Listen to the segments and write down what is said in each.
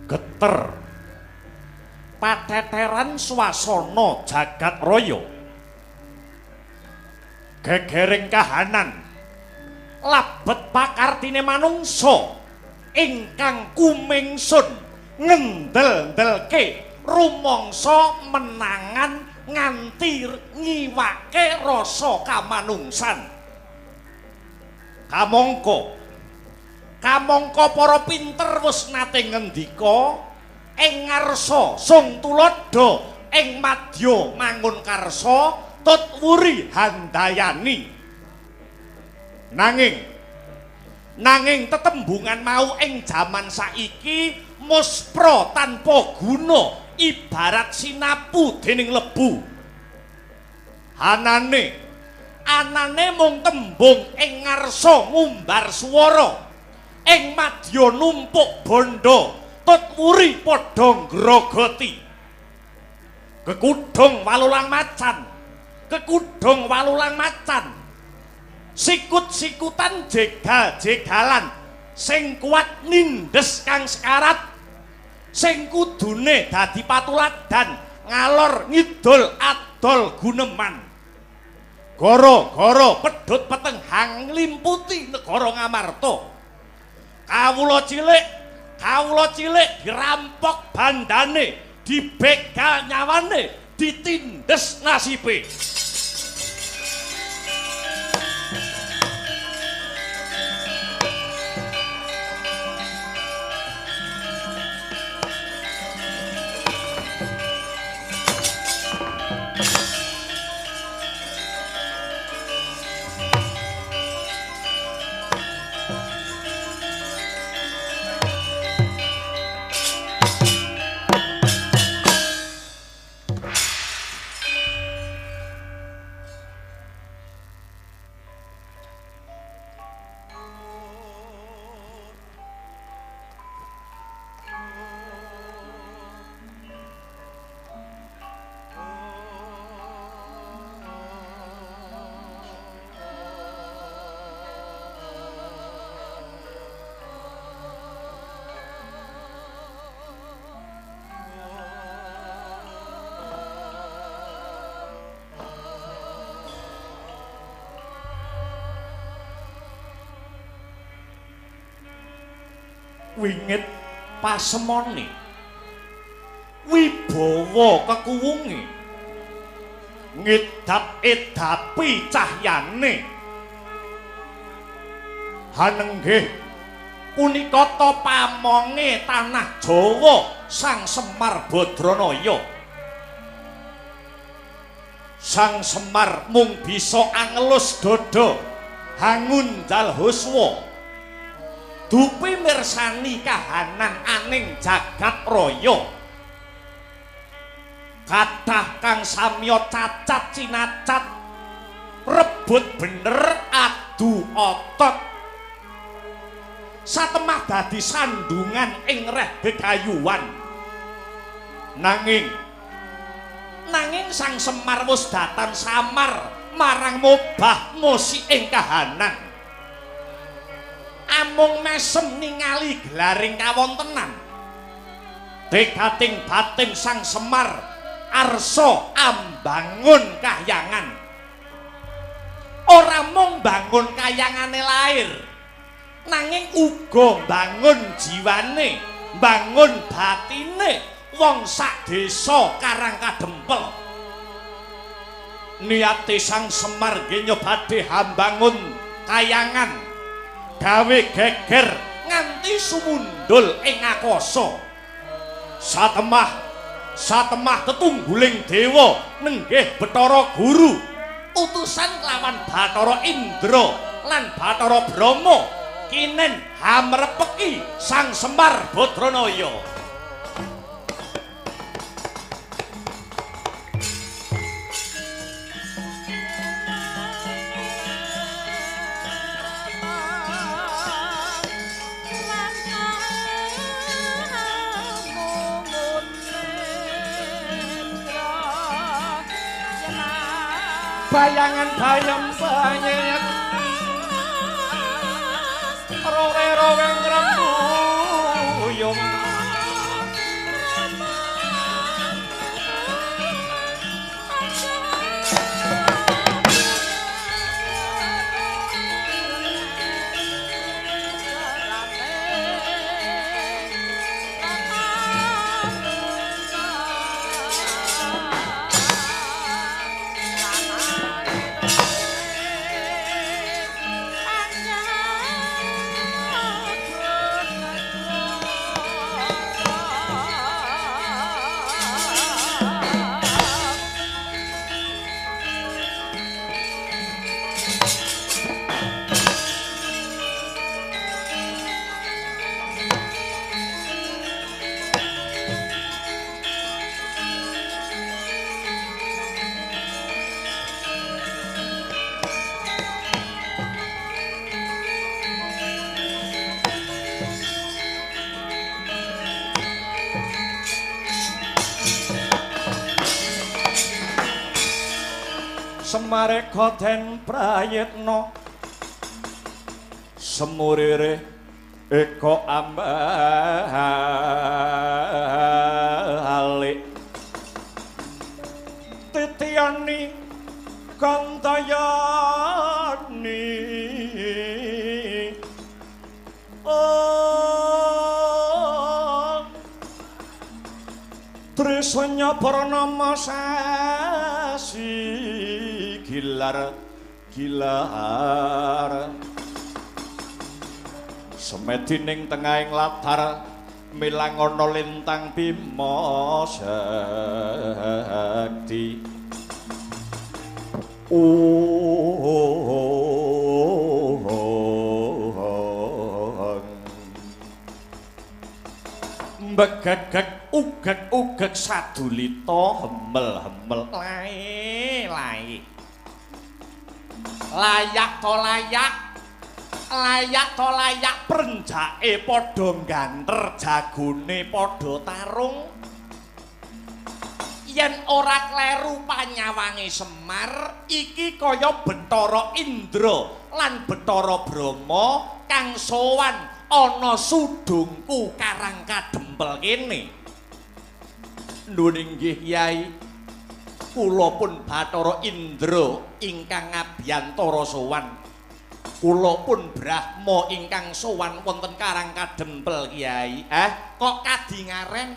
Geter. Pat Kateteran swasana jagat raya, gegering kahanan labet pakartine manungsa ingkang kumingsun ngendel-ndelke rumangsa menangan nganti ngiwake rasa kamanungsan. Kamangka kamangka para pinter wis nate ngendika ing ngarsa sung tuladha ing madya mangun karsa tut wuri handayani. Nanging tetembungan mau ing jaman saiki muspra tanpa guna ibarat sinapu dening lebu. Anane mung tembung ing ngarsa ngumbar swara, ing madya numpuk bondo tut wuri padha ngrogoti. Kekudung walulang macan, kekudung walulang macan, sikut-sikutan jegal-jegalan sing kuat nindes kang sekarat, sing kudune dadi patuladan ngalor ngidul adol guneman. Gara-gara pedhot peteng hang nglimputi negara Ngamarta. Kawula cilik dirampok bandane, dibegal nyawane, ditindes nasibe. Wingit pasemone wibawa kekuwunge ngedap-edapi cahyane. Hanenggih punika ta pamonge tanah Jawa Sang Semar Badranaya. Sang Semar mung bisa angelus dada hangunjal huswa dupi mirsani kahanan aning jagat raya. Kathah kang samya cacat cinacat rebut bener adu otot, satemah dadi sandungan ing reh gegayuhan. Nanging Sang Semar wis datan samar marang mobah mosi ing kahanan. Amung mesem ningali gelaring kawontenan. Dekating batin Sang Semar arsa ambangun kahyangan. Ora mung bangun kayangane lair, nanging uga bangun jiwane, bangun batine wong sak desa Karang Kadempel. Niate Sang Semar nggih nyobade hambangun kayangan, gawe geger nganti sumundul ing akasa. Satemah tetungguling dewa nenggih Bathara Guru, utusan lawan Bathara Indra lan Bathara Brahma kinen hamrepeki Sang Semar Badranaya. Bayangan bayam banyak rowe-rowe ngrembuyung. Semareka den prayitna semurire eka ambalik titiyani kantayani Trisanya purnama sasi gilar gilar semedi ning tengahing latar milangono lintang bima sakti. Begegeg ugeg-ugeg sadulita hemel-hemel lae lae layak to layak layak to layak prenjake padha ganter jagone padha tarung yen ora kleru panyawange Semar iki kaya Bathara Indra lan Bathara Brahma kang sowan ana sudungku Karang Kadempel kene. Nuwun inggih Yai, kula pun Bathara Indra ingkang ngabiyantara sowan. Kula pun Brahma ingkang sowan wonten Karang Kadempel Kyai. Kok kadingaren?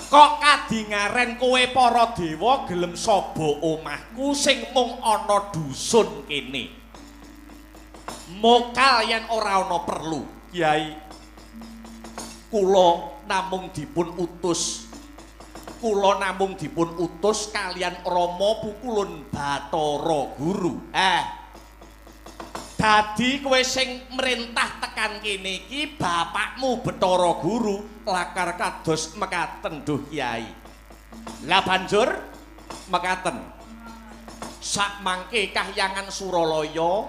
Kok kadingaren kowe para dewa gelem saba omahku sing mung ana dusun kene? Mokal yen ora ana perlu, Kyai. Kula namung dipun utus. Kula namung dipun utus kalian Rama Pukulun Bathara Guru. Dadi kowe sing merintah tekan kene iki bapakmu Bathara Guru lakar kados mekaten duh Kyai. Lah banjur mekaten. Sakmangke kahyangan Suralaya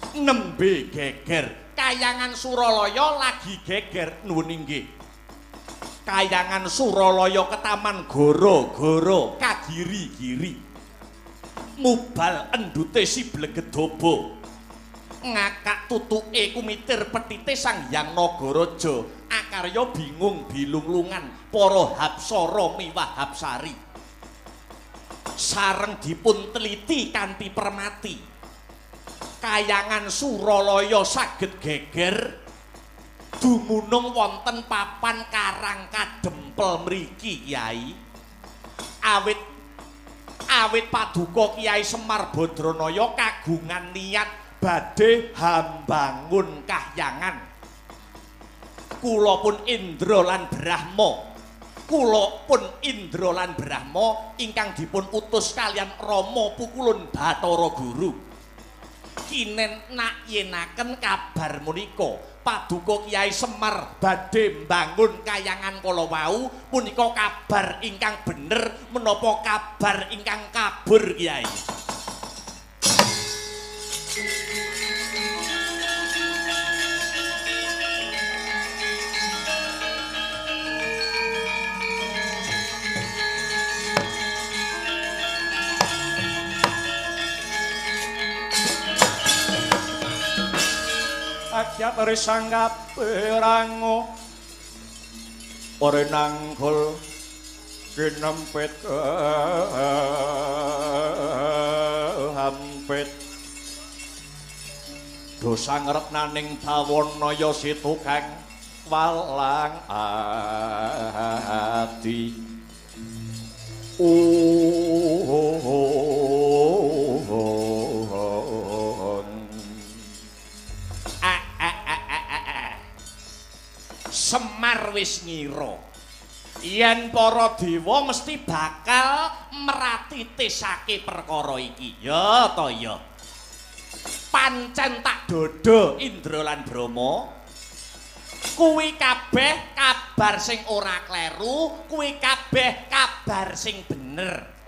nembe geger. Kayangan Suralaya lagi geger. Nuwun inggih. Kayangan Suralaya ketaman goro-goro kagiri-giri. Mubal endute si Blegedobo. Ngakak tutuke kumitir petite Sang Hyang Nagaraja. Akarya bingung bilunglungan para hapsara miwah hapsari. Sareng dipun teliti kanthi permati. Kayangan Suralaya saged geger dumunung wonten papan Karang Kadempel mriki Kyai. Awit awit paduka Kyai Semar Badranaya kagungan niat badhe hambangun kahyangan. Kula pun Indra lan Brahma. Kula pun Indra lan Brahma ingkang dipun utus kalian Rama Pukulun Bathara Guru. Kinen nak yenaken kabar menika paduka Kyai Semar badhe mbangun kayangan kala wau punika kabar ingkang bener menapa kabar ingkang kabur Kyai? Akyat risanggap perango ore nanggul kinempit hampit dosa ngretnaning bawana ya situkang walang adi. Semar wis ngira yen para dewa mesti bakal meratitisake perkara iki. Ya ta ya. Pancen tak dodo Indra lan Brahma. Kuwi kabeh kabar sing ora kleru, kuwi kabeh kabar sing bener.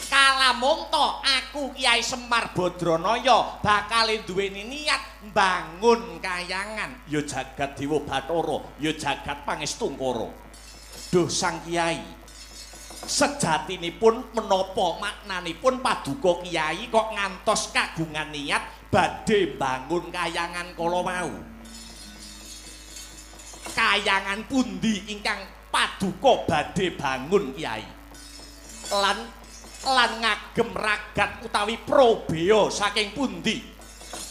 Kalamunta aku Kyai Semar Badranaya bakal duweni niat mbangun kayangan. Ya jagat Dewa Bathara, ya jagat Pangestungkara. Duh Sang Kyai, Sejatinipun menapa maknanipun paduka Kyai kok ngantos kagungan niat badhe mbangun kayangan kala wau? Kayangan pundi ingkang paduka badhe bangun Kyai? Lan ngagem ragat utawi probea saking pundi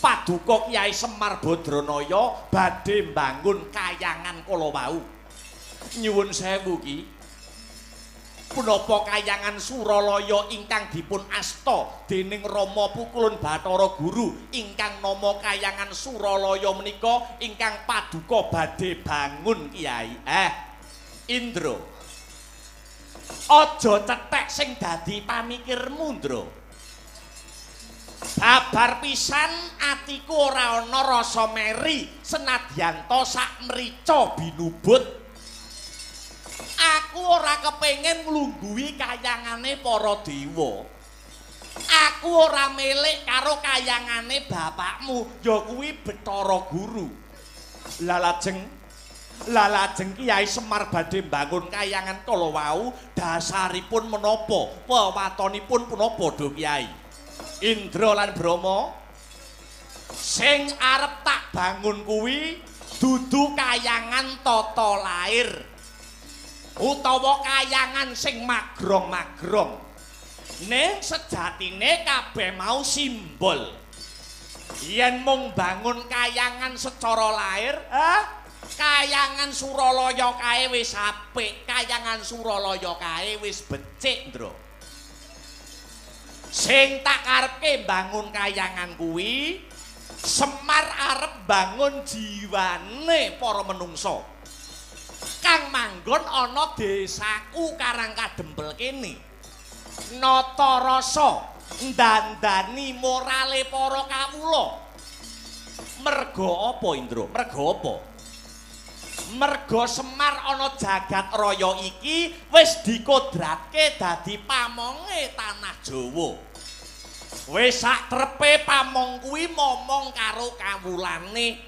paduka Kyai Semar Badranaya badhe mbangun kayangan kala wau? Nyuwun sewu ki, punapa kayangan Suralaya ingkang dipun asta dening Rama Pukulun Bathara Guru ingkang nama kayangan Suralaya menika ingkang paduka badhe bangun Kyai? Indra, aja cethek sing dadi pamikirmu, Ndra. Babar pisan atiku ora ana rasa meri senadyan ta sak mrica binubut. Aku ora kepengin nglungguhi kayangane para dewa. Aku ora milik karo kayangane bapakmu, ya kuwi Bathara Guru. Lah lajeng Kyai Semar badhe mbangun kayangan kala wau dasaripun menapa? Wewatonipun punapa, Duh Kyai? Indra lan Brahma, sing arep tak bangun kuwi dudu kayangan tata lair utawa kayangan sing magrong-magrong. Ning sejatine kabeh mau simbol. Yen mung bangun kayangan secara lair, kayangan Suralaya kae wis apik, kayangan Suralaya kae wis becik, Ndra. Sing tak karepke bangun kayangan kuwi Semar arep bangun jiwane para menungsa kang manggon ana desaku Karang Kadempel kene. Nata rasa ndandani morale para kawula. Merga apa, Indra? Merga apa? Merga Semar ana jagat raya iki wis dikodratke dadi pamonge tanah Jawa. Wis sak trepe pamong kuwi momong karo kawulane,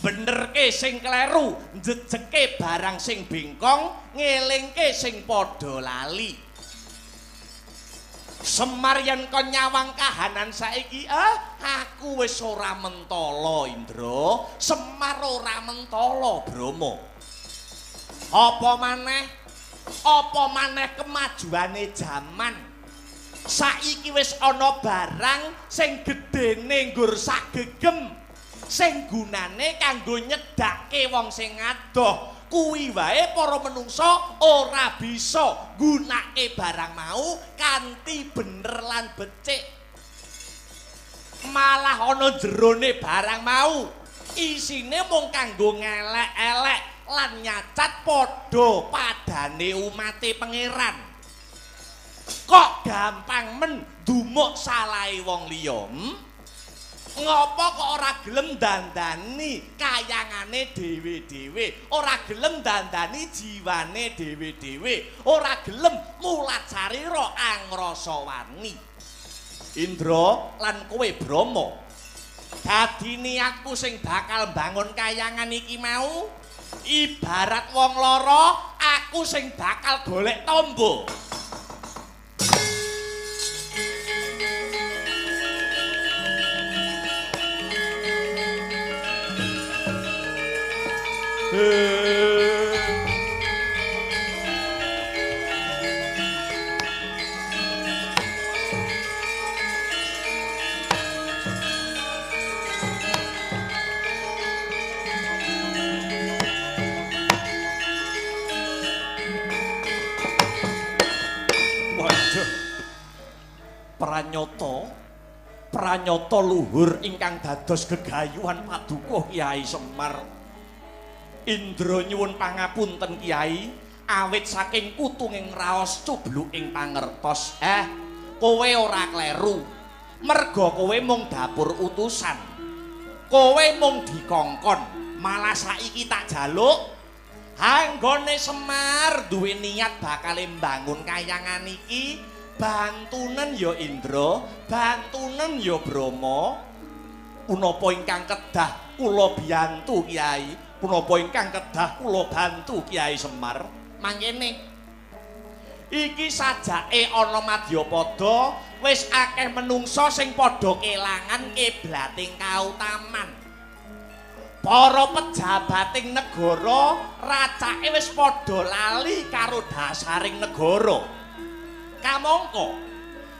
benerke sing kleru, njejeke barang sing bengkong, ngelingke sing padha lali. Semar yen kon nyawang kahanan saiki, aku wis ora mentala, Indra. Semar ora mentala, Brahma. Apa maneh? Apa maneh kemajuane jaman? Saiki wis ana barang sing gedene nggur sagegem, sing gunane kanggo nyedhake wong sing adoh. Kuwi wae para menungsa ora bisa nggunake barang mau kanthi bener lan becik. Malah ana jerone barang mau isine mung kanggo ngelek-elek lan nyacat padha padane umate pangeran. Kok gampang men dumuk salahe wong liya? Ngopo kok ora gelem dandani kayangane dhewe-dhewe, ora gelem dandani jiwane dhewe-dhewe, ora gelem mulat sarira angrasa wani. Indra lan kowe Brahma, dadi niatku sing bakal mbangun kayangan iki mau ibarat wong lara, aku sing bakal golek tombo. Waduh. Pranyata luhur ingkang dados gegayuhan paduka Kyai Semar. Indra nyuwun pangapunten Kyai, awit saking kutunging raos cubluking pangertos. Kowe ora kleru. Merga kowe mung dapur utusan. Kowe mung dikongkon, malah saiki tak jaluk anggone Semar duwe niat bakal mbangun kayangan iki. Bantunen ya Indra, bantunen ya Brahma. Punapa ingkang kedah kula biyantu Kyai? Punapa ingkang kedah kula bantu Kyai Semar? Mangkene Iki sajake ana madyapada wis akeh menungsa sing padha kelangan kiblating kautaman. Para pejabating negara racake wis padha lali karo dasaring negara.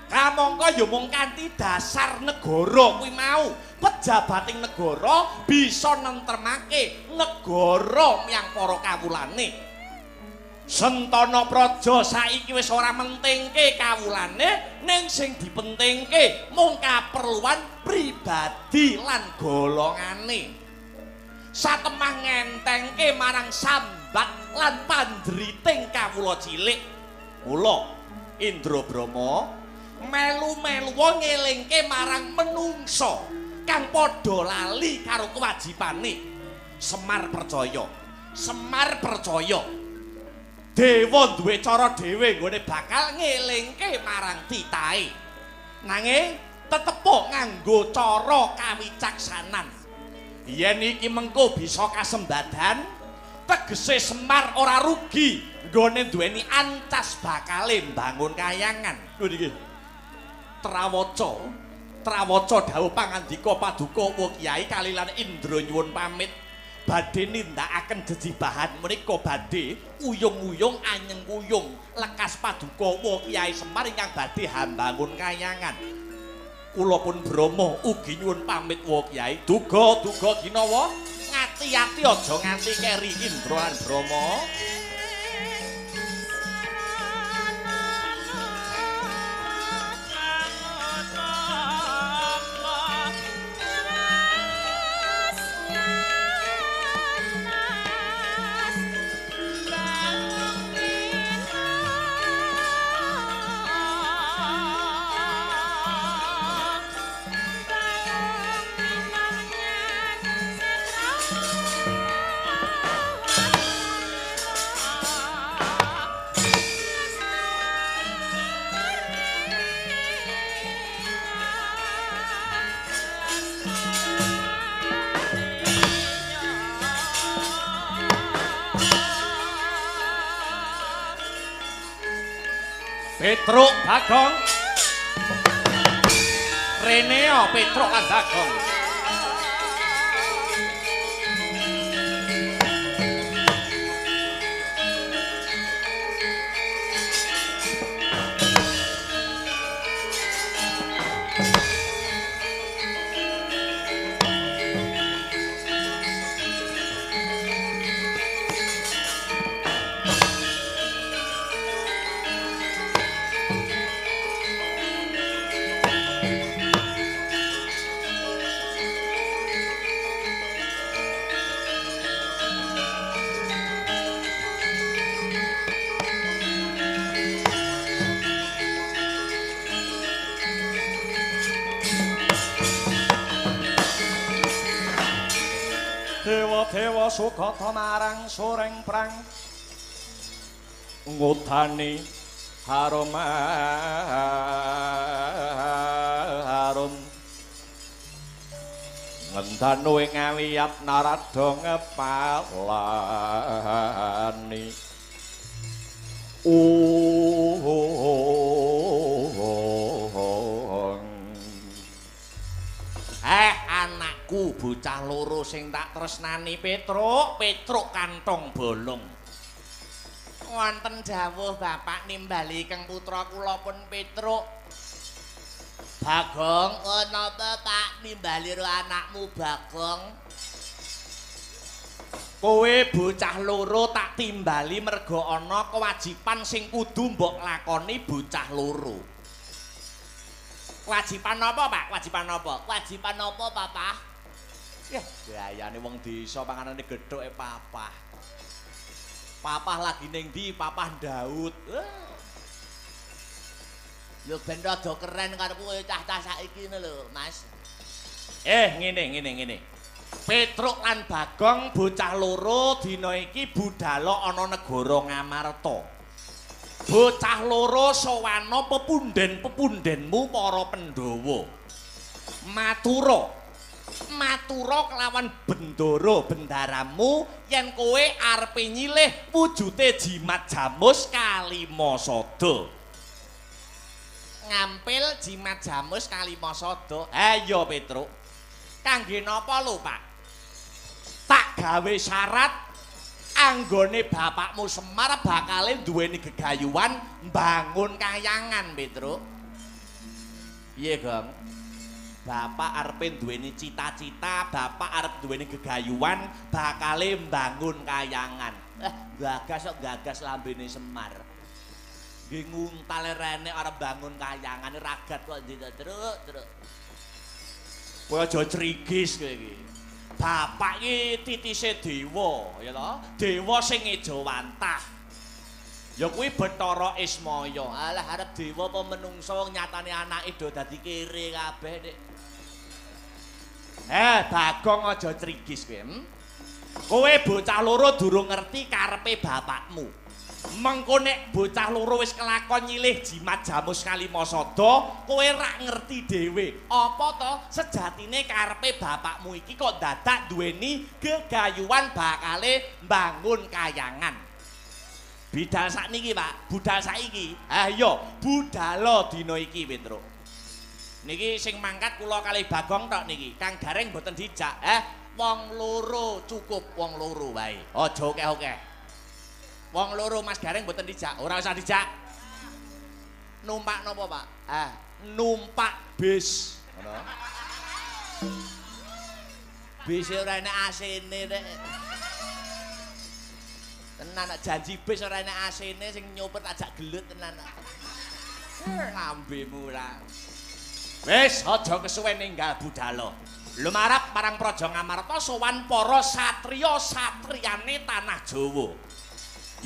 Kamangka ya mung kanthi dasar negara kuwi mau, pejabating negara bisa nentremake negara miyang para kawulane. Sentana Praja saiki wis ora mentingke kawulane, ning sing dipentingke mung kaperluan pribadi lan golongane. Satemah ngentengke marang sambat lan pandriting kawula cilik. Kula Indra Brama melu-melu ngelingke marang menungsa kang padha lali karo kewajibane. Semar percaya, Semar percaya. Dewa duwe cara dhewe nggone bakal ngelingke marang titahe. Nanging tetepo nganggo cara kawicaksanan. Yen iki mengko bisa kasembadan, tegese Semar ora rugi nggone duweni ancas bakale mbangun kayangan. Lho niki. Trawaca, trawaca dawuh pangandika paduka wa Kyai kalilan Indra nyuwun pamit. Badhe nindakaken jejibahan menika badhe uyung-uyung anyeng kuyung lekas paduka wa Kyai Semar ingkang badhe hambangun kayangan. Kula pun Brama ugi nyuwun pamit wa Kyai. Duga-duga ginawa ngati-ati aja nganti keri Indra lan Brama. Petruk Bagong. Reneo Petruk lan Bagong. Dewa-dewa sukata marang soreng prang ngudani harum harum ngendanu ing awiyat narada ngepalani. Anakku bocah loro sing tak tresnani Petruk, Petruk kantong bolong. Wonten dawuh bapak nimbali keng putra kula pun Petruk. Bagong, napa Pak nimbali ro anakmu Bagong? Kowe bocah loro tak timbali merga ana kewajiban sing kudu mbok lakoni bocah loro. Kewajiban apa, Pak? Kewajiban apa? Kewajiban apa, Papa? Yah, gayane wong desa panganane gethuke papah. Papah lagi ning ndi? Papah Daud. Lho ben rada keren karepku kaya cah-cah saiki ngono lho, Mas. Ngene. Petruk lan Bagong bocah loro dina iki budala ana negara Ngamarta. Bocah loro sowana pepunden-pepundenmu para Pandhawa. Matura, Matura kelawan bendara bendaramu yen kowe arepe nyilih wujude jimat jamus kalima sada. Ngampil jimat jamus kalima sada. Ayo Petruk. Kangge napa lho, Pak? Tak gawe syarat anggone bapakmu Semar bakale duweni gegayuhan mbangun kayangan, Petruk. Piye, Gong? Bapak arepe duweni cita-cita, bapak arep duweni gegayuhan bakale mbangun kayangan. Gagas kok gagas lambene Semar. Nggih nguntal rene arep bangun kayangan ragat kok truk truk. Kowe aja crigis kowe iki. Bapak iki titise dewa, ya toh? Dewa sing ngejawantah. Ya kuwi Bathara Ismaya. Alah arep dewa apa menungsa wong nyatane anake do dadi kere kabeh nek. Bagong aja crigis kowe. Kowe bocah loro durung ngerti karepe bapakmu. Mengko nek bocah loro wis kelakon nyilih jimat jamus kalima sada, kowe rak ngerti dhewe. Apa to sejatine karepe bapakmu iki kok dadak duweni gegayuhan bakale mbangun kayangan. Bidal sakniki, Pak, budal saiki. Ayo, budala dina iki, Petruk. Niki sing mangkat kula kalih Bagong tok niki. Kang Gareng mboten dijak. Wong loro cukup, wong loro wae. Aja akeh-akeh. Wong loro Mas Gareng mboten dijak, ora usah dijak. Numpak napa, Pak? Numpak bis. Ngono. Bis ora enek AC-ne rek. Tenan nek janji bis ora enek AC-ne sing nyopir ajak gelut tenan. Lambemu ora. Wis aja kesuwen ninggal budala. Lumarap marang Praja Ngamarta sowan para satriya-satriyane tanah Jawa.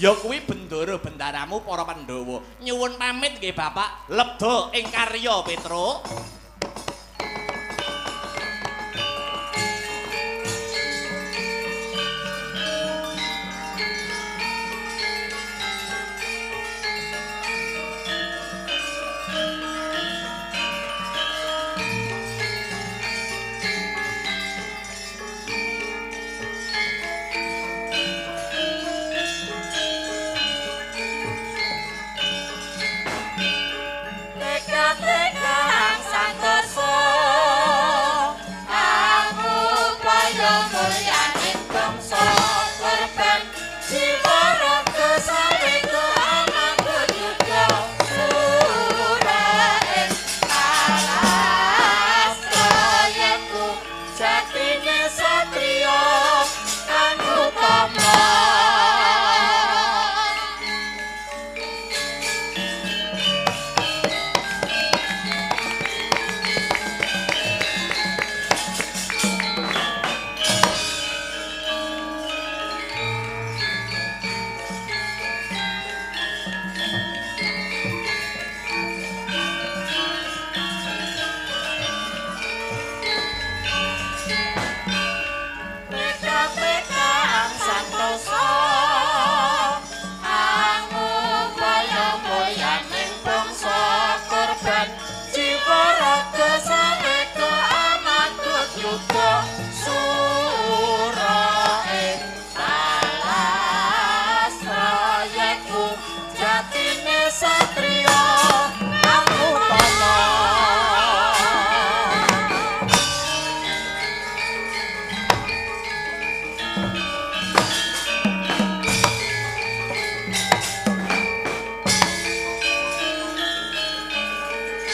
Ya kuwi bendara bendaramu para Pandhawa. Nyuwun pamit nggih Bapak, lebda ing karya Petruk.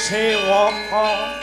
Sewaka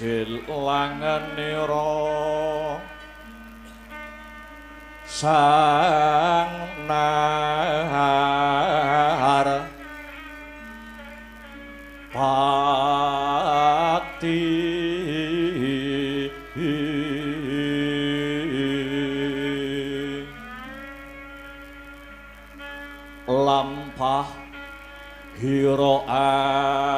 Licil langenira sang nahar pati lampah hira alon.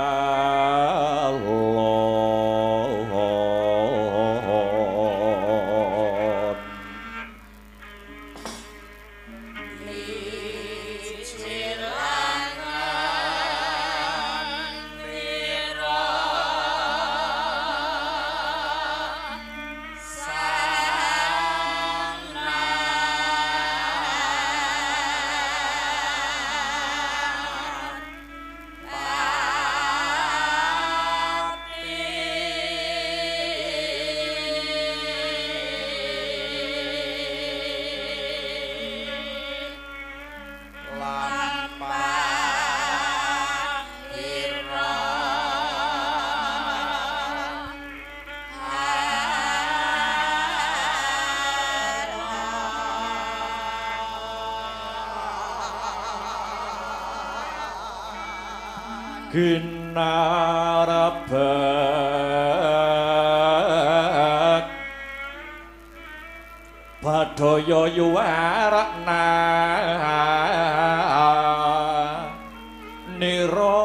Ginarabek badaya yuwarakna nira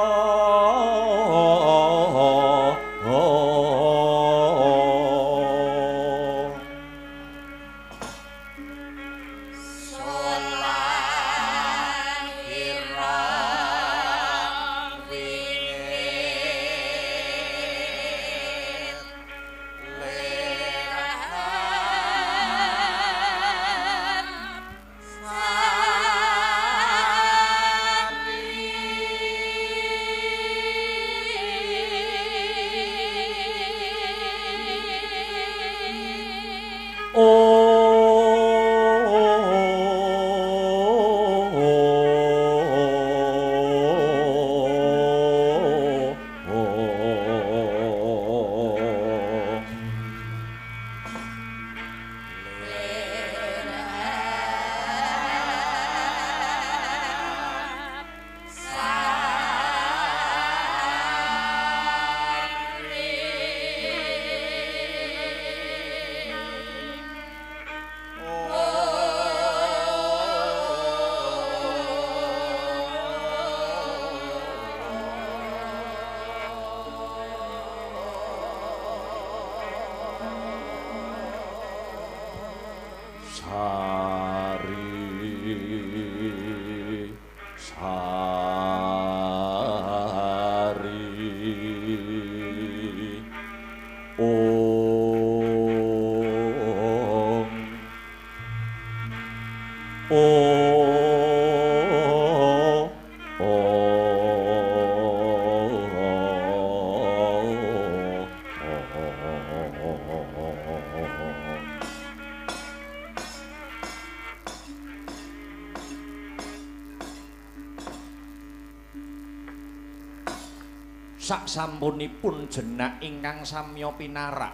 Saksampunipun jenak ingkang samya pinarak,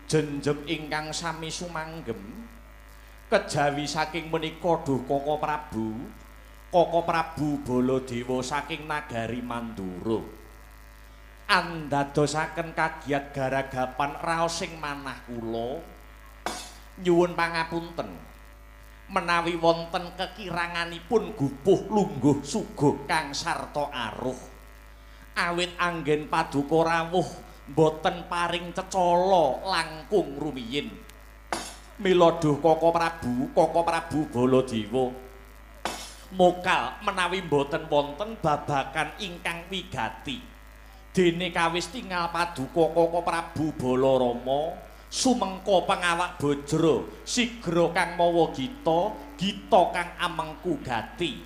jenjem ingkang sami sumanggem, kejawi saking menika duh Koko Prabu, Koko Prabu Baladewa saking nagari Mandura andadosaken kagiyat garagapan raos sing manah kula. Nyuwun pangapunten menawi wonten kekiranganipun gupuh lungguh suguh kang sarta aruh, awit anggen paduka rawuh mboten paring cecala langkung rumiyin. Mila duh Koko Prabu, Koko Prabu Baladewa mokal menawi mboten wonten babakan ingkang wigati. Dene kawis tingal paduka Koko Prabu Balarama sumengko pangawak bajra sigra kang mawa gita, gita kang amengku gati.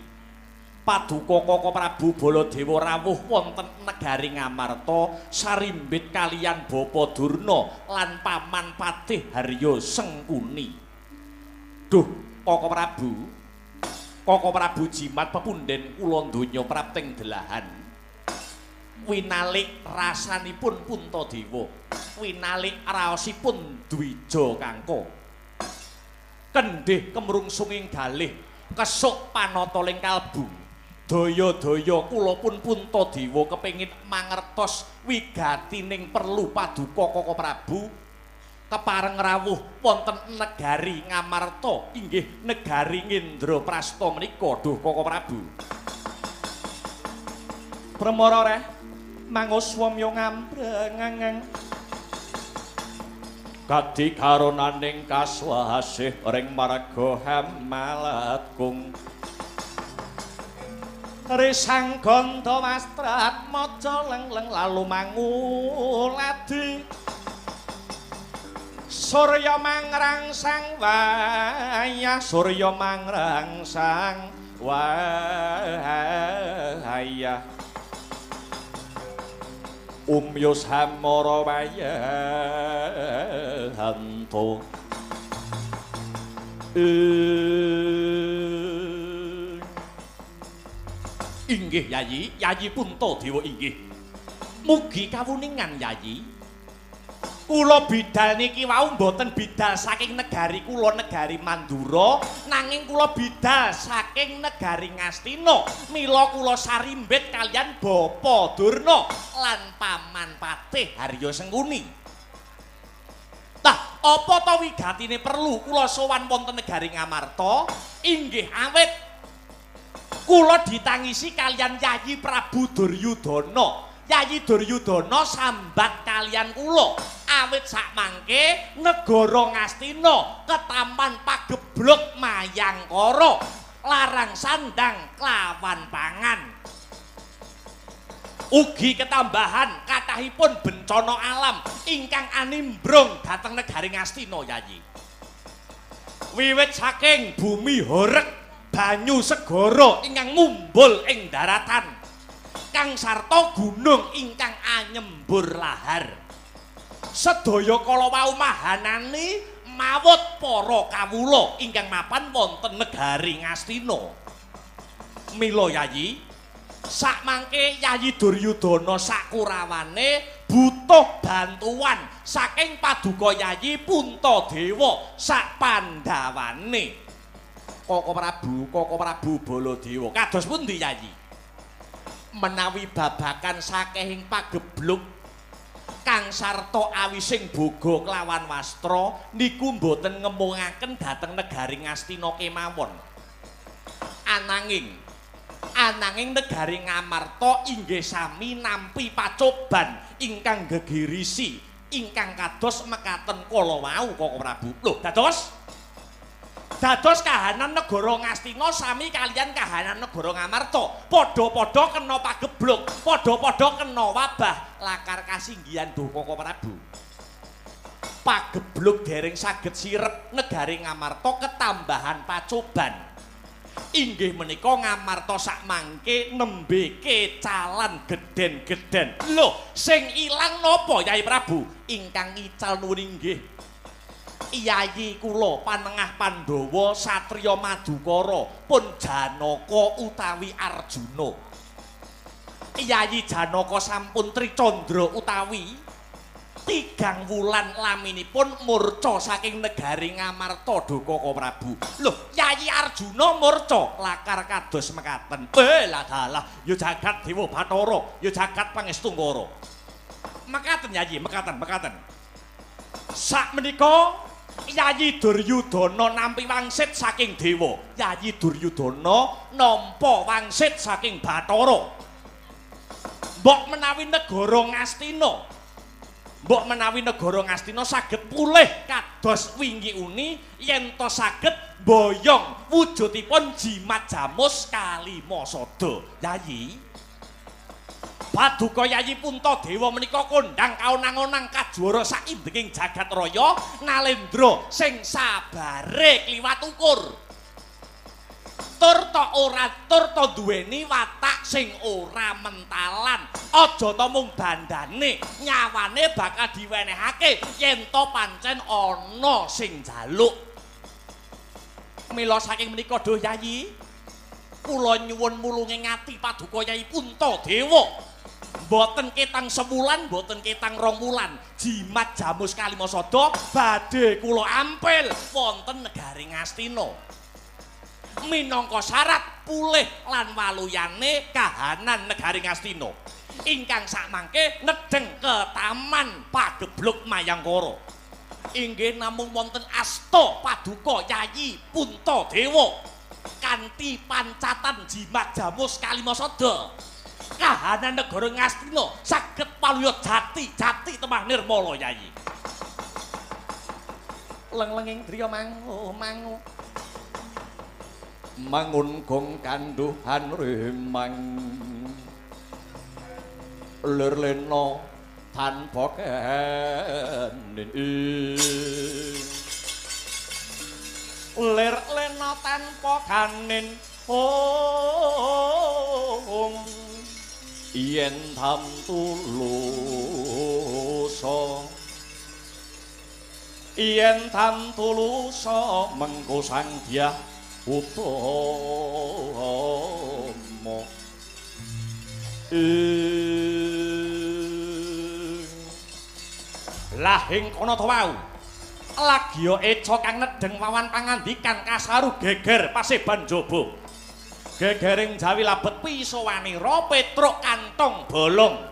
Paduka Koko Prabu Baladewa rawuh wonten negari Ngamarta sarimbit kaliyan Bapa Durna lan Paman Patih Harya Sengkuni. Duh Koko Prabu, Koko Prabu jimat pepunden kula donya prapting delahan. Winalik rasanipun Puntadewa, winalik raosipun Dwija Kangka. Kendhih kemrungsunging galih, kesuk panata ing kalbu. Daya-daya kula pun Puntadewa kepengin mangertos wigatining perlu paduka Kaka Prabu kepareng rawuh wonten negari Ngamarta, inggih negari Ngendraprasta menika duh Kaka Prabu. Premara reh manguswamya ngambreng kadi karonaning kaswasih ring marga Hamalatkung. Risang ganda wastrat maca lengleng lalu manguladi. Surya mangrangsang wayah, surya mangrangsang wayah. Umyus hamara wayahanto. Inggih Yayi, Yayi Puntadewa inggih. Mugi kawuningan Yayi. Kula bidal niki wau mboten bidal saking negari kula, negari Mandura, nanging kula bidal saking negari Ngastina. Mila kula sarimbit kaliyan Bapa Durna lan Paman Patih Harya Sengkuni. Tah, apa ta wigatine perlu kula sowan wonten negari Ngamarta? Inggih awit kula ditangisi kaliyan Yayi Prabu Duryudana. Yayi Duryudana sambat kaliyan kula awit sakmangke negara Ngastina ketaman pagebluk mayangkara larang sandang klawan pangan. Ugi ketambahan kathahipun bencana alam ingkang animbrung dhateng negari Ngastina Yayi. Wiwit saking bumi horeg banyu segara ingkang mumbul ing daratan, kang sarta gunung ingkang anyembur lahar. Sedaya kala wau mahanani mawut para kawula ingkang mapan wonten negari Ngastina. Mila Yayi, sakmangke Yayi Duryudana sakurawane butuh bantuan saking paduka Yayi Puntadewa sak pandhawane. Kaka Prabu, Kaka Prabu Baladewa, kados pundi Yayi? Menawi babakan sakehing pagebluk kang sarta awising boga kelawan wastra niku mboten ngemungaken dhateng negari Ngastina kemawon. Ananging negari Ngamarta inggih sami nampi pacoban ingkang gegirisi ingkang kados mekaten kala wau Kaka Prabu. Lho, dados kahanan negara Ngastina sami kaliyan kahanan negara Ngamarta. Padha-padha kena pagebluk, padha-padha kena wabah lakar kasinggihan duh Kaka Prabu. Pagebluk dereng saged sirep negari Ngamarta ketambahan pacoban. Inggih menika Ngamarta sakmangke nembe kecalan gedhen-gedhen. Lho, sing ilang napa Yai Prabu? Ingkang ical nuwun inggih Yayi kula panengah Pandhawa satriya Madukara pun Janaka utawi Arjuna. Yayi Janaka sampun tricandra utawi 3 wulan laminipun murca saking negari Ngamarta duh Kaka Prabu. Lho, Yayi Arjuna murca lakar kados mekaten. Lah dalah, ya jagat Dewa Bathara, ya jagat Pangestungkara. Mekaten Yayi, mekaten, mekaten. Sakmenika Yayi Duryudana nampi wangsit saking dewa. Yayi Duryudana nampa wangsit saking Bathara. Mbok menawi negara Ngastina, mbok menawi negara Ngastina saged pulih kados wingi uni yen to saged mboyong wujudipun jimat jamus kalima sada. Yayi, paduka Yayi Puntadewa menika kondhang kaonang-onang kajuara saindenging jagat raya nalendra sing sabare kliwat ukur. Tur ta ora tur ta duweni watak sing ora mentalan. Aja ta mung bandane, nyawane bakal diwenehake yen ta pancen ana sing njaluk. Mila saking menika duh Yayi, kula nyuwun mulunge ngati paduka Yayi Puntadewa. Mboten ketang sewulan, mboten ketang rong wulan. Jimat Jamus Kalimasada badhe kula ampil wonten negari Ngastina. Minangka syarat pulih lan waluyane kahanan negari Ngastina. Ingkang sakmangke nedheng ke Taman Pagebluk Mayangkara. Inggih namung wonten asta paduka Yayi Puntadewa kanthi pancatan Jimat Jamus Kalimasada. Kahanan negara Ngastina saged paluya jati-jati temah nirmala Yayi. Leng-lenging driya mangu mangu mangun gong kanduhan remang lir lena tanpa kenin lir lena tanpa kanin ong yen tam tulusa yen tam tulusa mengko sang dyah utama lahing kono to wau lagya eca kang nedheng wawan pangandikan kasaru geger paseban jaba gegering jawi labet piso wanira petruk kantong bolong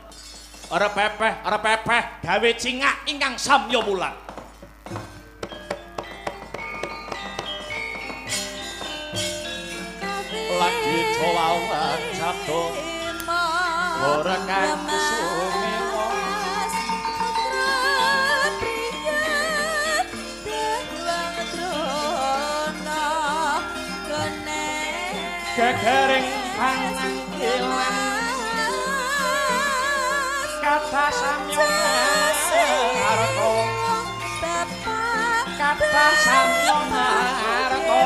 repepeh repepeh gawe cingak ingkang samya mulat. Lagi wawan sabdo ora kang sumewa gegering panangkilan kata samya ngarta kata samya ngarta.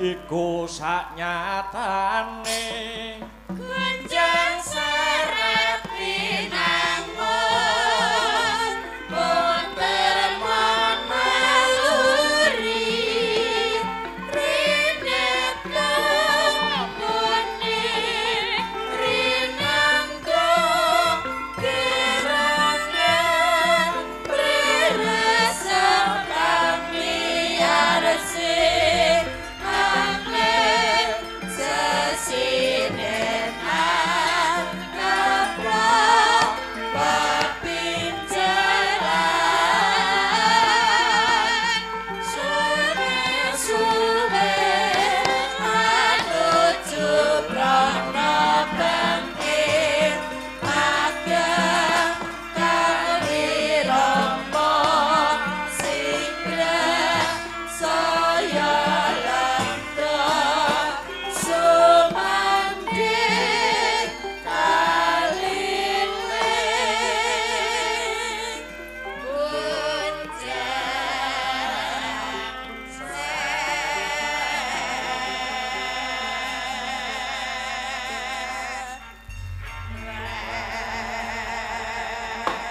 Iku saknyatane Kunjang serat pinangun punter manaluri rinet kemune rinanggo gerangan priresep kami arse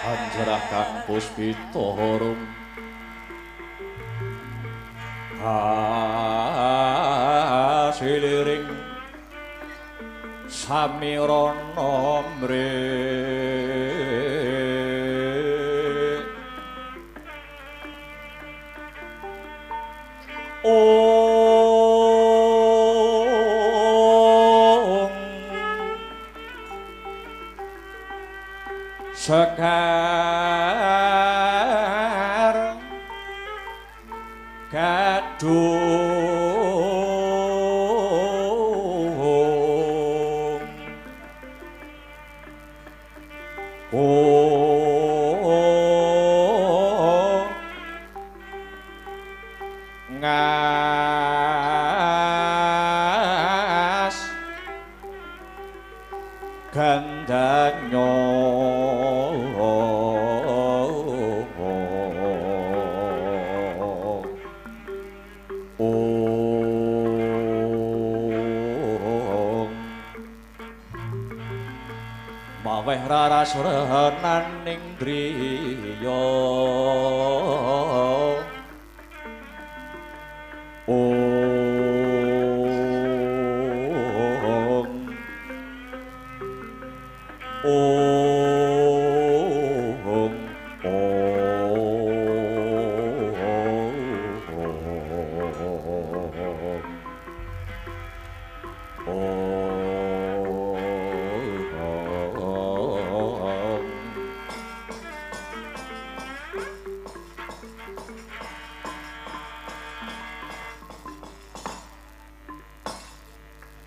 Anjarah kang puspita harum hasiliring samirana mrih Ong Sekar Gadung Ngas Gandanyo Ong Maweh raras renaning driya Ong Ong Ong Ong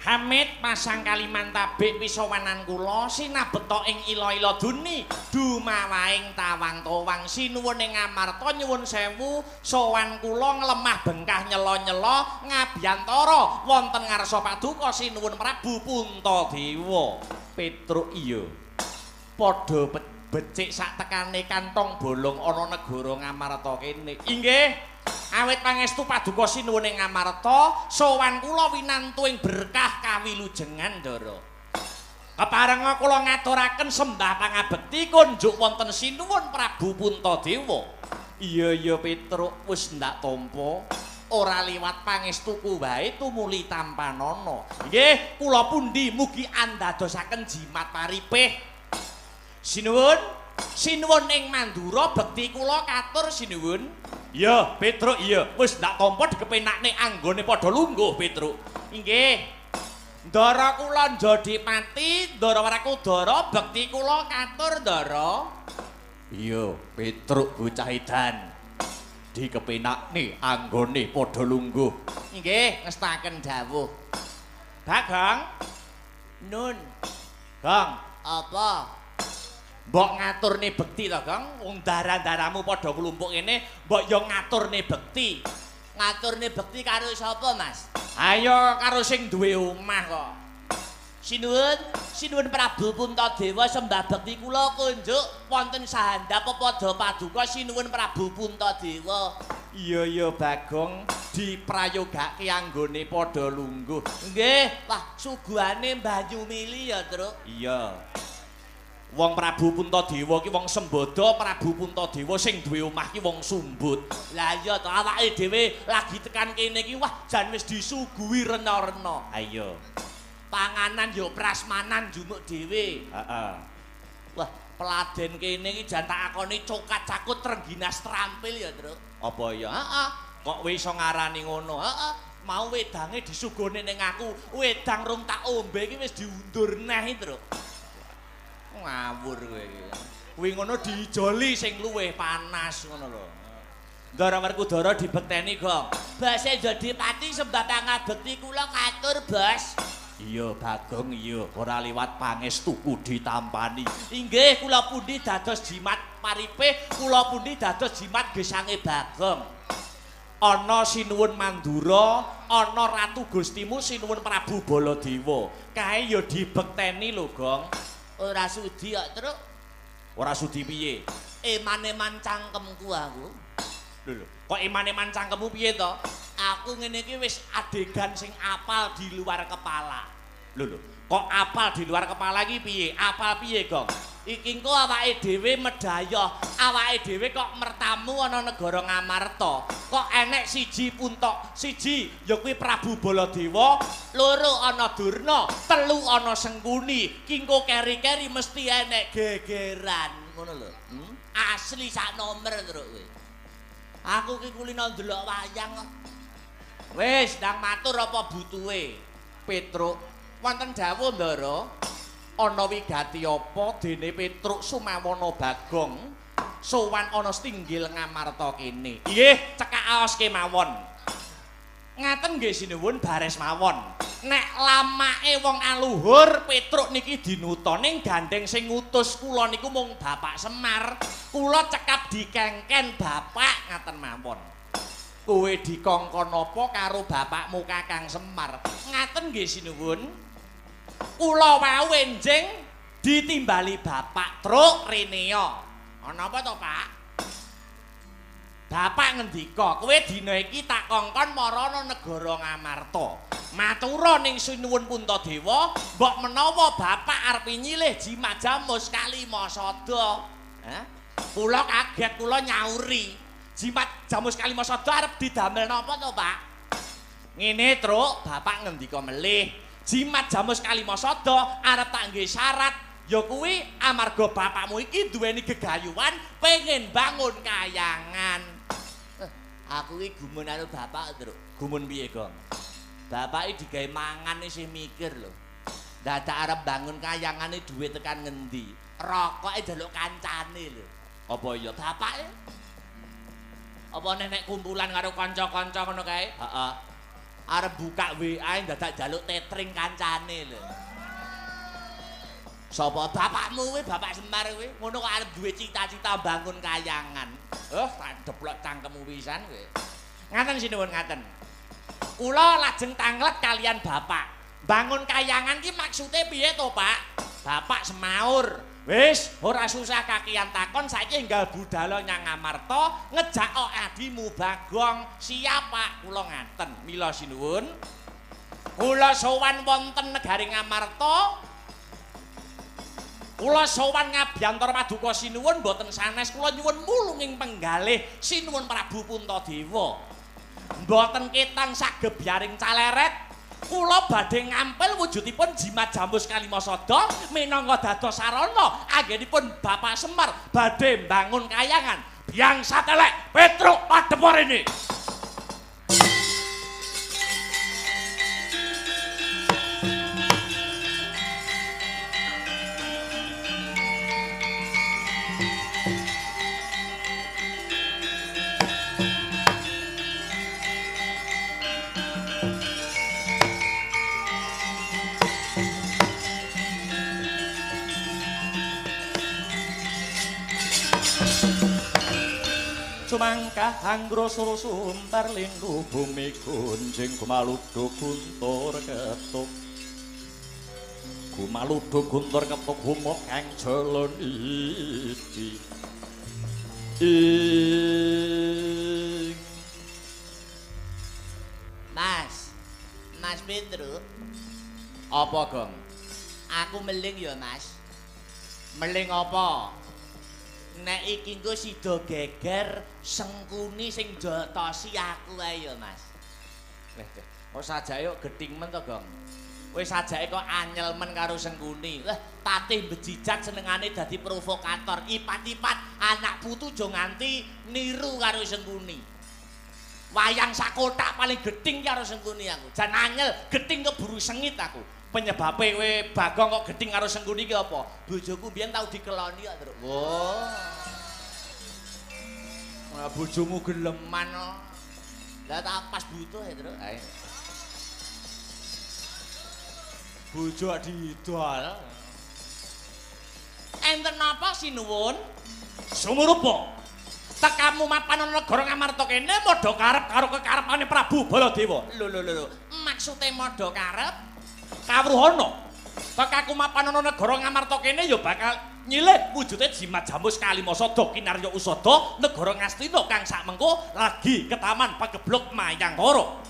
Hamid pasang Kalimantabik wisawanan kula sinabeta ing ila-ila duni dumawaing tawang-tawang sinuwun ing Amarta nyuwun sewu sowan kula nglemah bengkah nyela-nyela ngabiyantara wonten ngarsa paduka sinuwun Prabu Puntadewa. Petruk iya padha becik sak tekane kantong bolong ana negara Ngamarta kene. Inggih. Awit pangestu paduka sinuwun ing Ngamarta, sowan kula winantu ing berkah kawilujengan Ndara. Keparenga kula ngaturaken sembah pangabekti kunjuk wonten sinuwun Prabu Puntadewa. Iya iya Petruk wis ndak tampa, ora liwat pangestuku wae tumuli tampanana. Nggih, kula pundi mugi andadosaken jimat paripih. Sinuwun, sinuwun ing Mandura bekti kula katur sinuwun. Iya, Petruk iya, wis ndak tampa dikepenakne anggone padha lungguh Petruk. Inggih. Ndara kula Njodipati, Ndara Werkudara bekti kula katur Ndara. Iya, Petruk bocah edan. Dikepenakne anggone padha lungguh. Inggih, ngestaken dawuh. Bagong. Nun. Gong, apa? Mbok ngaturne bekti to, Gong? Wong dara-daramu padha klumpuk kene, mbok yo ngaturne bekti. Ngaturne bekti karo sapa, Mas? Ayo karo sing duwe omah kok. Sinuwun, sinuwun Prabu Puntadewa sembah bekti kula kunjuk wonten sahandap pepada paduka sinuwun Prabu Puntadewa. Iya iya Bagong, diprayogake anggone padha lungguh. Nggih, wah suguhane banyu mili ya, Truk. Iya. Wong Prabu Puntadewa ki wong sembada, Prabu Puntadewa sing duwe omah ki wong sumbut. Lah iya to, awake dhewe lagi tekan kene iki wah jan wis disuguhi rena-rena. Ayo. Panganan yo prasmanan jumuk dhewe. Heeh. Wah, peladen kene iki jan tak akoni cokat cakut trengginas trampil ya, Truk. Apa ya? Heeh. Kok kowe iso ngarani ngono? Heeh. Mau wedange disugone ning aku, wedang rung tak ombe iki wis diundur neh, Truk. Ngawur kowe iki. Kuwi ngono diijoli sing luwih panas ngono lho. Ndara Werkudara dibekteni, Gong. Base Jodipati sembah pangabekti kula katur, Bos. Iya, Bagong, iya, ora liwat pangestuku ditampani. Inggih, kula pundi dados jimat paripe, kula pundi dados jimat gesange Bagong. Ana sinuwun Mandura, ana Ratu Gustimu sinuwun Prabu Baladewa. Kae ya dibekteni lho, Gong. Ora sudi kok, Truk. Ora sudi piye? Eman-eman cangkemku aku. Lho lho, kok eman-eman cangkemmu piye to? Aku ngene iki wis adegan sing apal di luar kepala. Lho lho, kok apal di luar kepala iki piye? Apal piye, Gong? Iki engko awake dhewe medayoh, awake dhewe kok mertamu ana negara Ngamarta. Kok enek siji puntok, siji ya kuwi Prabu Baladewa, loro ana Durna, telu ana Sengkuni. Ki engko keri-keri mesti enek gegeran, ngono lho. Asli sak nomer, Truk kowe. Aku ki kulino ndelok wayang kok. Wis ndang matur apa butuhe? Petruk, wonten dawuh Ndara, ana wigati apa dene Petruk Sumawana Bagong sowan ana setinggil Ngamarta kene? Nggih, cekak aos kemawon. Ngaten nggih sinuwun bares mawon. Nek lamake wong aluhur Petruk niki dinuta ning gandeng sing ngutus kula niku mung Bapak Semar. Kula cekap dikengken Bapak ngaten mawon. Kowe dikongkon apa karo bapakmu Kakang Semar? Ngaten nggih sinuwun. Kula wau enjing ditimbali Bapak Truk renea. Ana apa to, Pak? Bapak ngendika, kowe dina iki tak kongkon marana negara Ngamarta. Matura ning Sinuwun Puntadewa, mbok menawa bapak arep nyilih jimat jamus Kalimasada. Hah? Kula kaget, kula nyauri. Jimat jamus Kalimasada arep didamel napa to, Pak? Ngene, Truk, bapak ngendika melih. Jimat jamus Kalimasada arep tak ngge syarat. Ya kuwi amarga bapakmu iki duweni gegayuhan pengen bangun kayangan. Aku iki gumun karo bapak, Truk. Gumun piye, Gong? Bapak iki digawe mangan isih mikir lho. Dadak arep bangun kayangane dhuwit tekan ngendi? Rokoke njaluk kancane lho. Apa iya bapake? Apa nenek kumpulan karo kanca-kanca ngono kae? Heeh. Arep buka WA dadak njaluk tetring kancane lho. Sapa bapakmu kuwi, Bapak Semar kuwi? Ngono kok arep duwe cita-cita bangun kayangan. Oh, tak deplok cangkemmu pisan kowe. Ngaten sinuwun ngaten. Kula lajeng tanglet kalian bapak. Bangun kayangan ki maksude piye to, Pak? Bapak semaur. Wis, ora susah kakian takon saiki enggal budala nyang Ngamarta ngejak adimu Bagong. Siap, Pak. Kula ngaten. Mila sinuwun. Kula sowan wonten negari Ngamarta. Kula sowan ngabiyantara paduka sinuwun mboten sanes kula nyuwun mulunging penggalih Sinuwun Prabu Puntadewa. Mboten ketang sagebyaring caleret, kula badhe ngampil wujudipun jimat jamus Kalimasada minangka dados sarana anggenipun Bapak Semar badhe mbangun kayangan. Biang satelek Petruk padhepo rene. Sumangkah anggrasa sumbar lindu bumi gunjing gumaludu guntur ketuk. Gumaludu guntur ketuk humuk kang jala niti. Ing Mas, Mas Petruk. Apa, Gong? Aku meling ya, Mas. Meling apa? Nek iki engko sida geger Sengkuni sing jotosi aku ae ya, Mas. Leh, kok sajake kok gething men to, Gong? Wis sajake kok anyel men karo Sengkuni. Lah, patih bejijat senengane dadi provokator. Ipat-ipat anak putu aja nganti niru karo Sengkuni. Wayang sakotak paling gething karo Sengkuni aku. Jan anyel gething keburu sengit aku. Penyebabe kowe Bagong kok gething karo Sengkuni ki apa? Bojoku mbiyen tau dikeloni kok, Truk. Wah. Ora bojomu geleman kok. Lah tak pas butuh ya, Truk. Ae. Bojo didol. Enten napa sinuwun? Sumurupa. Tekamu mapan ana negara Ngamarta kene madha karep karo kekarepane Prabu Baladewa. Lho lho lho. Maksude madha karep? Kawruhana. Tekaku mapan ana negara Ngamarta kene ya bakal nyilih wujude jimat jamus Kalimasada kinarya usada negara Ngastina kang sakmengko lagi ketaman pagebluk Mayangkara.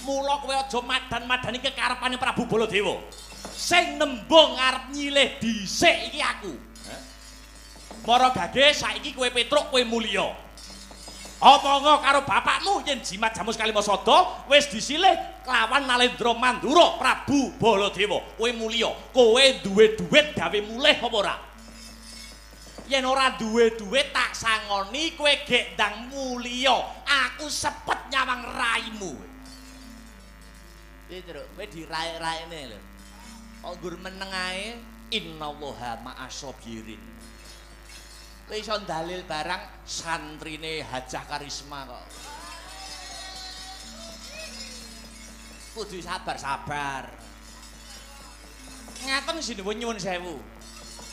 Mula kowe aja madan-madani kekarepane Prabu Baladewa. Sing nembung arep nyilih dhisik iki aku. Mara gage saiki kowe Petruk kowe mulya. Omongo karo bapakmu yen jimat jamus Kalimasada wis disilih kelawan Nalendra Mandura Prabu Baladewa. Kowe mulya, kowe duwe dhuwit gawe mulih apa ora? Yen ora duwe dhuwit tak sangoni kowe gek ndang mulya. Aku sepet nyawang raimu. Piye, Truk? Kowe diraek-raekne lho. Kok nggur meneng ae, innallaha ma'as sabirin. Kowe iso dalil barang santrine Hajah Karisma kok. Kudu sabar-sabar. Ngaten sinuwun nyuwun sewu.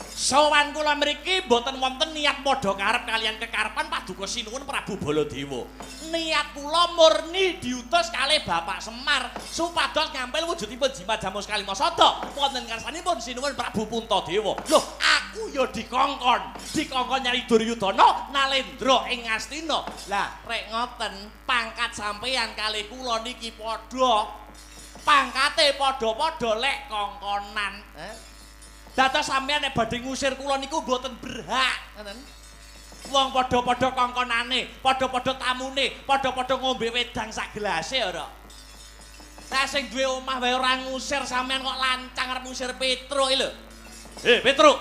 Sowan kula mriki mboten wonten niat padha karep kalian kekarepan paduka sinuwun Prabu Baladewa. Niat kula murni diutus kalih Bapak Semar supados ngampil wujudipun Jimat Jamus Kalimasada wonten ngarsanipun sinuwun Prabu Puntadewa. Loh, aku ya dikongkon, dikongkon nyari Duryudana Nalendra ing Ngastina. Lah, rek ngoten, pangkat sampeyan kalih kula niki padha. Pangkate padha-padha lek kongkonan. Dados sampeyan nek badhe ngusir kula niku mboten berhak, ngoten. Wong padha-padha kongkonane, padha-padha tamune, padha-padha ngombe wedang sak gelase ora. Lah sing duwe omah wae ora ngusir sampeyan kok lancang arep ngusir Petruk iki lho. Petruk.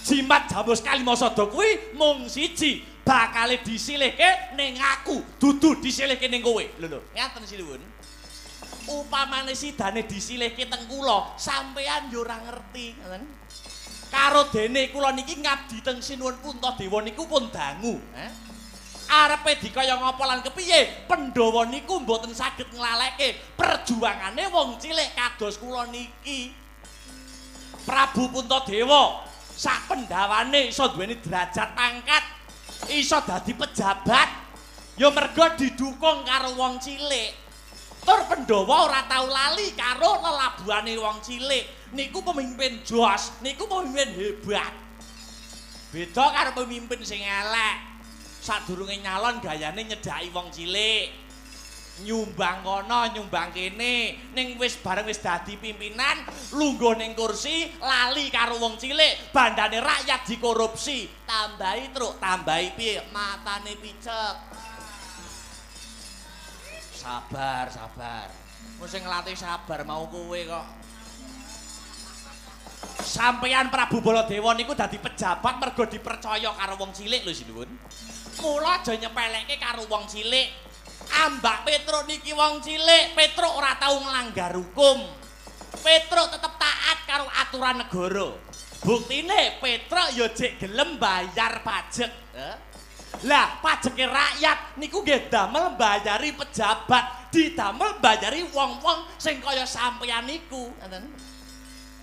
Jimat Jamus Kalimasada kuwi mung siji, bakale disilihke ning aku, dudu disilihke ning kowe. Lho lho, ngaten sinuwun. Upamane sidane disilihke teng kula, sampeyan yo ora ngerti, ngoten. Karo dene kula niki ngabdi teng Sinuwun Puntadewa niku pun dangu, Arepe dikaya ngapa lan kepiye, Pandhawa niku mboten saged nglaleke perjuangane wong cilik kados kula niki. Prabu Puntadewa sak pendhawane iso duweni derajat pangkat, iso dadi pejabat, ya mergo didukung karo wong cilik. Tur Pandhawa ora tau lali karo lelabuhane wong cilik. Niku pemimpin jos, niku pemimpin hebat. Beda karo pemimpin sing elek. Sadurunge nyalon gayane nyedhaki wong cilik. Nyumbang kono, nyumbang kene. Ning wis bareng wis dadi pimpinan, lungguh ning kursi, lali karo wong cilik, bandane rakyat dikorupsi. Tambahi truk, tambahi piye? Matane picek. Sabar, sabar. Wong sing nglatih sabar mau kowe kok. Sampeyan Prabu Baladewa niku dadi pejabat mergo dipercaya karo wong cilik lho sinuwun. Mula aja nyepelekke karo wong cilik. Ambak Petruk niki wong cilik, Petruk ora tau nglanggar hukum. Petruk tetep taat karo aturan negara. Buktine Petruk ya jek gelem bayar pajek. Lah, pajeke rakyat niku nggih damel mbayari pejabat, didamel mbayari wong-wong sing kaya sampeyan niku, ngoten.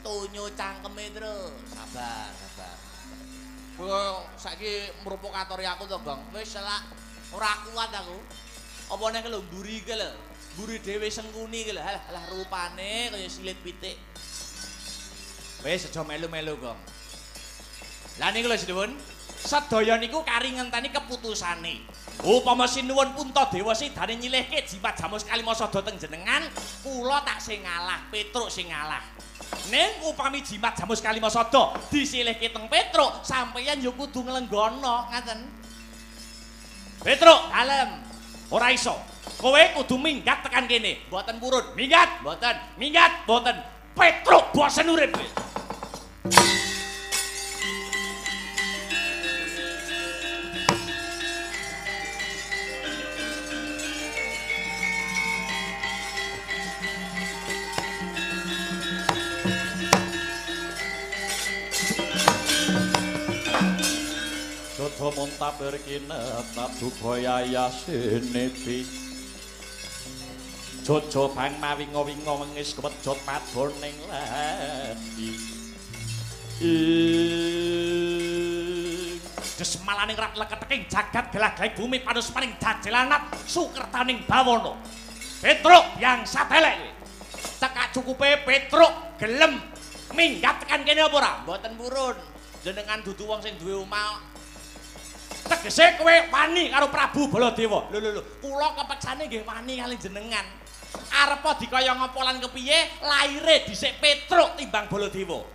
Tonyo cangkeme terus. Sabar, sabar. Kowe saiki mrupokatori aku to, Bang. Wis selak ora kuat aku. Apa nek lho mburi iki lho, mburi dhewe sengkuni iki lho. Halah, halah rupane kaya silit pitik. Wis aja melu-melu, Gong. Lah niku lho sinuwun. Sedaya niku kari ngenteni keputusane. Upama sinuwun Puntadewa sidane nyilihke Jimat Jamus Kalimasada teng jenengan, kula tak sing ngalah, Petruk sing ngalah. Ning upami Jimat Jamus Kalimasada disilihke teng Petruk, sampeyan ya kudu nglenggono, ngaten. Petruk, dalem. Ora iso. Kowe kudu minggat tekan kene. Mboten purun. Minggat, mboten. Minggat, mboten. Petruk bosen urip kowe. Jojo muntabir kinetap duka yayasiniti. Jojo bang mawinga-winga wengis kewejot madoning lati. Desmalaning rat leketeking jagat gelagaing bumi panuspaning dajelanat sukertaning bawana. Petruk yang satelek kowe. Cekak cukupe Petruk gelem minggat tekan kene apa ora? Mboten purun. Jenengan dudu wong sing duwe omah. Tegese kowe wani karo Prabu Baladewa. Lho lho lho, kula kepeksane nggih wani kali jenengan. Arepa dikaya ngapa lan kepiye, laire dhisik Petruk timbang Baladewa.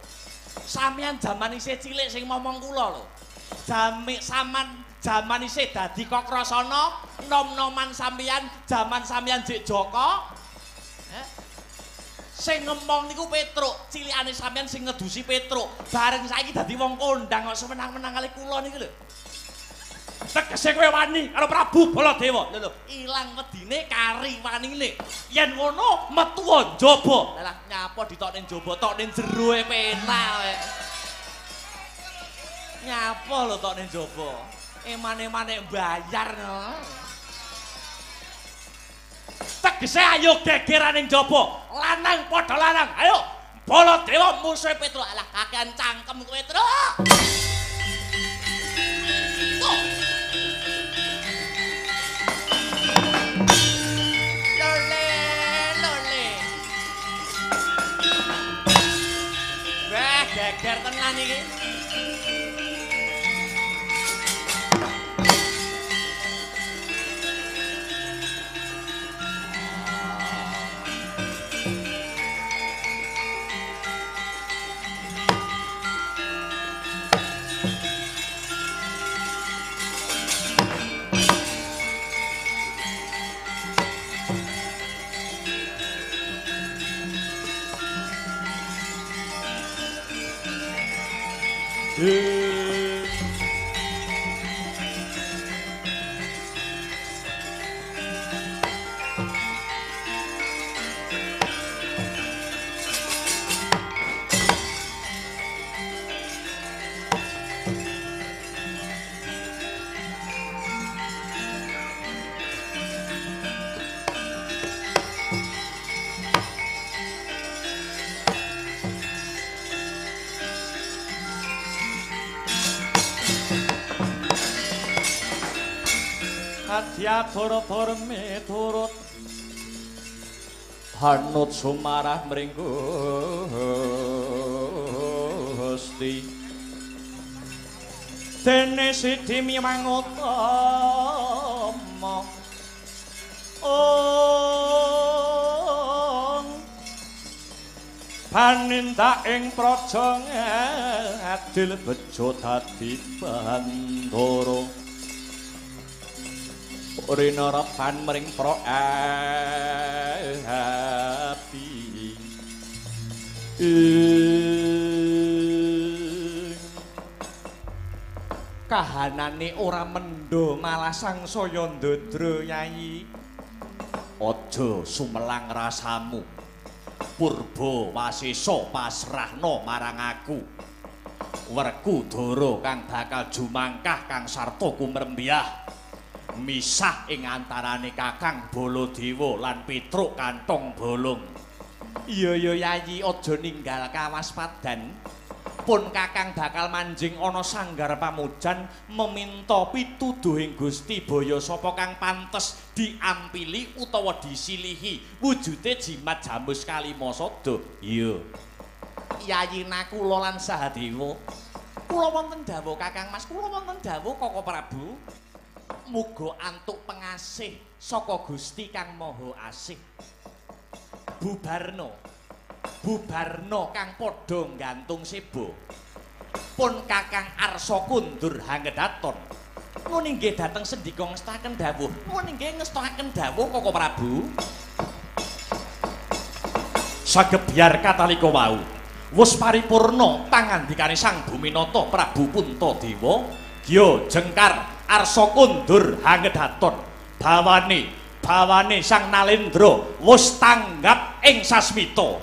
Sampeyan jaman isih cilik sing momong kula lho. Jame saman jaman isih dadi Kakrasana, nom-noman sampeyan jaman sampeyan jek Jaka. Sing ngemong niku Petruk, cilikane sampeyan sing ngedusi Petruk. Bareng saiki dadi wong kondang kok semenang-menang kali kula niku lho. Tegese kowe wani karo Prabu Baladewa. Lho lho, ilang wedine kari wanine. Yen ngono metu njaba. Lah nyapa ditokne njaba, tokne jero e penak kowe. Nyapa lho tokne njaba. Emane-emane mbayar no. Tegese ayo gegeran ning njaba. Lanang padha lanang. Ayo Baladewa musuhe Petruk. Alah kakean cangkem kowe, Truk. Lole, lole. Wah, geger tenan iki. Adhyatara miturut hanut sumarah mring Gusti dene sidi miwang utama ong panindak ing praja adil bejo dadi bandara rina repan mring pro api kahanane ora mendho malah sangsaya ndodro Yai. Aja sumelang rasamu purba wasesa pasrahna marang aku. Werkudara kang bakal jumangkah kang sarta kumrembyah misah ing antarane Kakang Baladewa lan Petruk Kantong Bolong. Iya ya Yayi, aja ninggal kawaspadan. Pun Kakang bakal manjing ana sanggar pamujan meminta pituduhing Gusti baya sapa kang pantes diampili utawa disilihi wujude jimat jamus kalimasada. Iya. Yayi Nakula lan Sahadewa. Kula wonten dawuh Kakang Mas, kula wonten dawuh Koko Prabu. Muga antuk pengasih saka Gusti Kang Maha Asih. Bubarno, bubarno kang padha nggantung seba. Pun Kakang arsa kundur hangedaton. Nuwun inggih dhateng sendika ngestaken dawuh. Nuwun inggih ngestaken dawuh Koko Prabu. Sagebyar katalika wau wis paripurna pangandikane Sang Buminata Prabu Puntadewa, gya jengkar arsa kundur hangedaton. Bawane, bawane Sang Nalendra wis tanggap ing sasmita.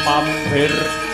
Mampir.